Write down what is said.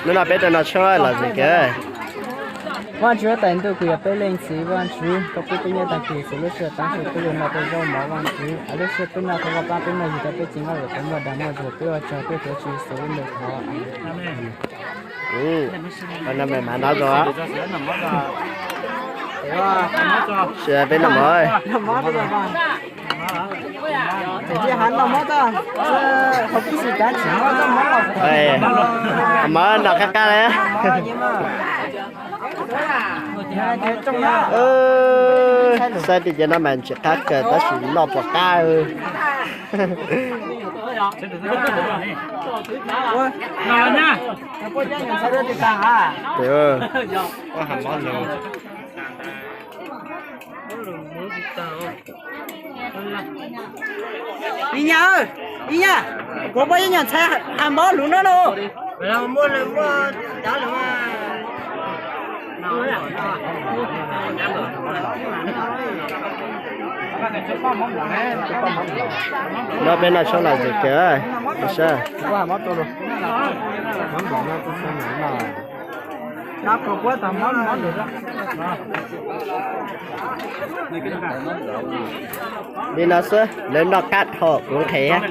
Hnub no peb rau no tshoob lom zem kawg. Vaajtswv huab tais ntuj kws yog peb leej txiv Vaajtswv, koj pub peb nyob tag kis xwv lub sij hawm taab su peb yuav noj tej zaub mov Vaajtswv, lub sij hawm peb noj koj pab peb noj yug rau peb txiv nkauj yuav tau muaj dag muaj zug, peb ua tsaug tuaj tuav Tswv Yexus lub npe thov. Peb noj mov. Mov no qab qab li. Saib tej no mas ntsim qab kawg tab sis noj puas qab. Ib nyab, ib nyab, kuv muaj ib nyuag ntxhais has npaub lus no lauj. No peb noj tshoob lom zem kawg. Li no xwb lawv noj qab dhau kuv nqhis.